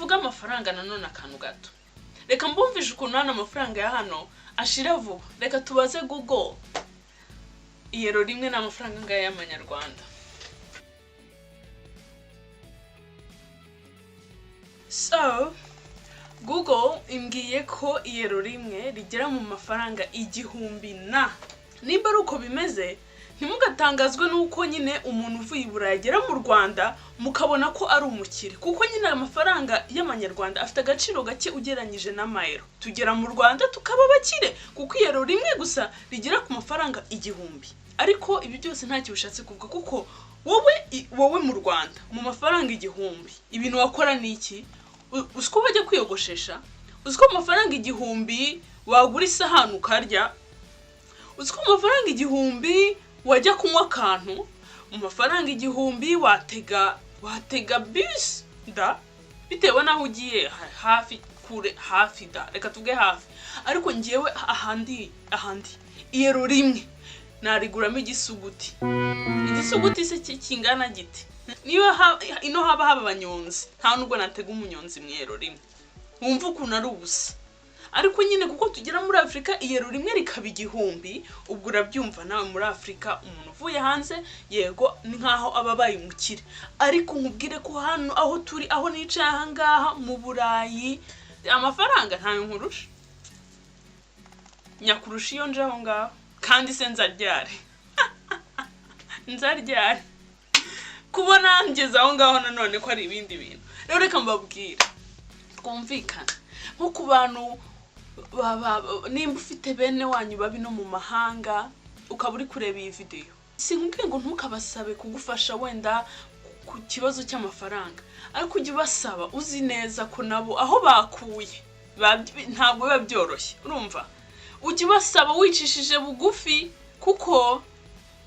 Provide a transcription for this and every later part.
tuvuge amafaranga nanone akantu gato. Reka mbumvishe ukuntu hano amafaranga ya hano ashira vuba. Reka tubaze Google: iyero rimwe ni amafaranga angahe y'amanyarwanda? So Google imbwiye ko iyero rimwe rigera mu mafaranga 1000. Na nimba ari uko bimeze, ntimugatangazwe n'uko nyine umuntu uvuye i Burayi agera mu Rwanda mukabona ko ari umukire, kuko nyine amafaranga y'amanyarwanda afite agaciro gake ugereranyije n'amayero. Tugera mu Rwanda tukaba abakire kuko iyero rimwe gusa rigera ku mafaranga 1000. Ariko ibi byose ntacyo bishatse kuvuga, kuko wowe mu Rwanda mu mafaranga 1000 ibintu wakora ni iki? Uzi ko bajya kwiyogoshesha? Uzi ko mu mafaranga 1000 wagura isahani ukarya? Uzi ko mu mafaranga 1000 wajya kunywa akantu? Mu mafaranga 1000 watega bisi da, bitewe n'aho ugiye, hafi, kure, hafi da, reka tuvuge hafi. Ariko ngewe ahandi iyero rimwe nariguramo igisuguti. Igisuguti se kingana gite? Niba ino haba abanyonzi, nta nubwo natega umunyonzi mu iyero rimwe. Wumva ukuntu ari ubusa. Ariko nyine kuko tugera muri Afurika iyero rimwe rikaba 1000, ubwo urabyumva nawe, muri Afurika umuntu uvuye hanze, yego, ni nkaho aba abaye umukire. Ariko nkubwire ko hano aho turi, aho nicaye ahangaha mu Burayi, amafaranga ntayo nkurusha, nyakurusha iyo nje aho ngaho. Kandi se nzaryare, nzaryare kubona ngeze aho ngaho nanone ko ari ibindi bintu? Rero reka mbabwire, twumvikane, nko ku bantu nimba ufite bene wanyu babi no mu mahanga ukaba uri kureba iyi videwo, sinkubwiye ngo ntukabasabe kugufasha wenda ku kibazo cy'amafaranga, ariko ujye ubasaba uzi neza ko nabo aho bakuye ntabwo biba byoroshye. Urumva, ujye ubasaba wicishije bugufi, kuko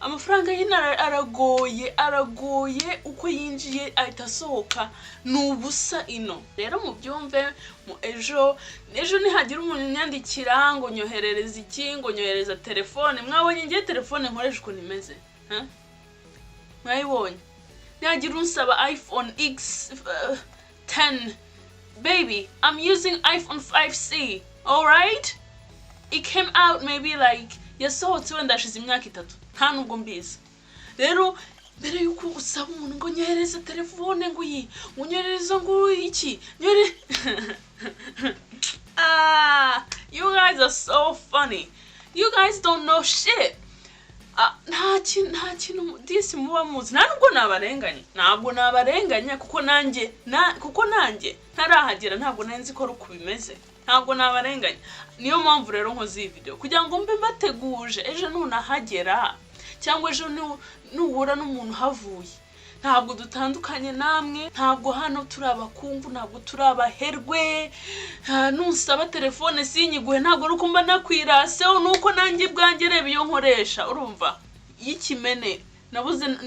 amafaranga y'ino aragoye, aragoye. Uko yinjiye ahita asohoka, ni ubusa ino. Rero mubyumve, mu ejo nihagira umuntu unyandikira ngo nyoherereza iki, ngo nyohereza telefone, mwabonye ngiye telefone nkoresha ukuntu imeze, huh? Mwayibonye? Nihagira unsaba iPhone X 10, baby, I'm using iPhone 5C, alright? It came out maybe like, yasohotse wenda hashize imyaka 3, nta nubwo mbizi. Rero mbere yuko usaba umuntu ngo nyohereze telefone, ngo iyi, ngo nyohereze, ngo iki, nyohere, ah, you guys are so funny. You guys don't know shit. Ah, nta kintu disi muba muzi. Nta nubwo nabarenganya, ntabwo nabarenganya, kuko nanjye ntarahagera ntabwo nari nzi ko ari uko bimeze. Ntabwo nabarenganya. Niyo mpamvu rero nkoze iyi video kugira ngo mbe mbateguje ejo nunahagera, cyangwa ejo nuhura n'umuntu uhavuye. Ntabwo dutandukanye namwe, ntabwo hano turi abakungu, ntabwo turi abaherwe. Nusaba telefone sinyiguhe, ntabwo ari uko mba nakwiraseho, nuko nanjye ubwanjye reba iyo nkoresha, urumva, y'ikimene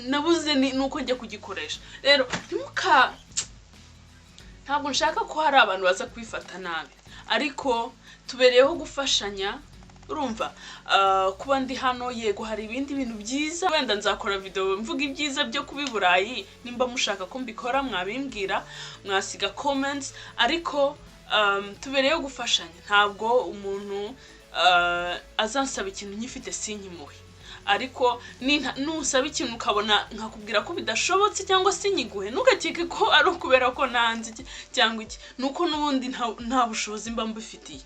nabuze nuko njya kugikoresha. Rero ntimuka, ntabwo nshaka ko hari abantu baza kubifata nabi, ariko tubereyeho gufashanya. Urumva, kuba ndi hano, yego, hari ibindi bintu byiza, wenda nzakora video mvuga ibyiza byo kuba i Burayi. Nimba mushaka ko mbikora mwabimbwira, mwasiga comments. Ariko tubereyeho gufashanya. Ntabwo umuntu azansaba ikintu nkifite sinkimuhe, ariko nusaba ikintu ukabona nkakubwira ko bidashobotse cyangwa se nyiguhe, ntugakeke ko ari ukubera ko nanze iki cyangwa iki, nuko n'ubundi nta bushobozi mba mbifitiye.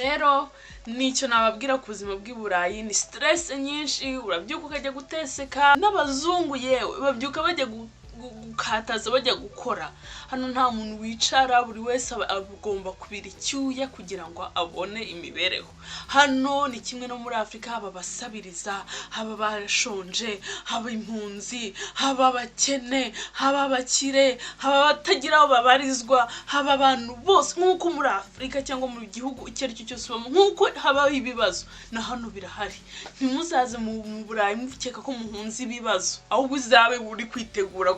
Rero nicyo nababwira ku buzima bw'i Burayi: ni stress nyinshi. Urabyuka ukajya guteseka n'abazungu, yewe babyuka bajya gukataza, bajya gukora. Hano nta muntu wicara, buri wese aba agomba kubira icyuya kugira ngo abone imibereho. Hano ni kimwe no muri Afurika, haba abasabiriza, haba abashonje, haba impunzi, haba abakene, haba abakire, haba abatagira aho babarizwa, haba abantu bose. Nk'uko muri Afurika cyangwa mu gihugu icyo ari cyo cyose ubamo, nk'uko habaho ibibazo, na hano birahari. Ntimuzaze mu Burayi mukeka ko muhunze ibibazo, ahubwo uzabe uri kwitegura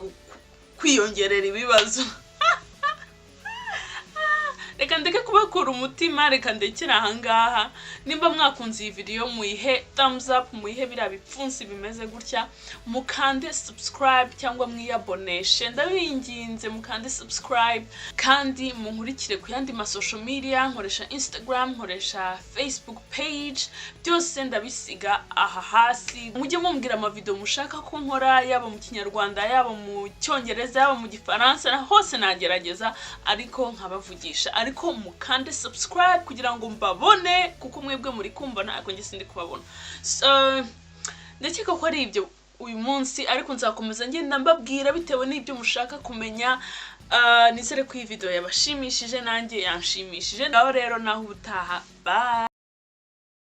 kwiyongerera ibibazo. Reka ndeke kubakura umutima, reka ndekere ahangaha. Nimba mwakunze iyi video, muyihe thumbs up, muyihe biriya bipfunsi bimeze gutya, mukande subscribe cyangwa mwiyaboneshe. Ndabinginze, mukande subscribe kandi munkurikire ku yandi ma social media. Nkoresha Instagram, nkoresha Facebook page, byose ndabisiga aha hasi. Mujye mumbwira amavideo mushaka ko nkora, yaba mu Kinyarwanda, yaba mu Cyongereza, yaba mu Gifaransa, na hose nagerageza ariko nkabavugisha. Ariko mukande subscribe kugira ngo mbabone, kuko mwebwe muri kumbona ariko njye sindi kubabona. So ndakeka ko ari ibyo uyu munsi, ariko nzakomeza ngenda mbabwira bitewe n'ibyo mushaka kumenya. Nizere ko iyi video yabashimishije, nanjye yanshimishije. Ngaho rero, naho ubutaha, bye.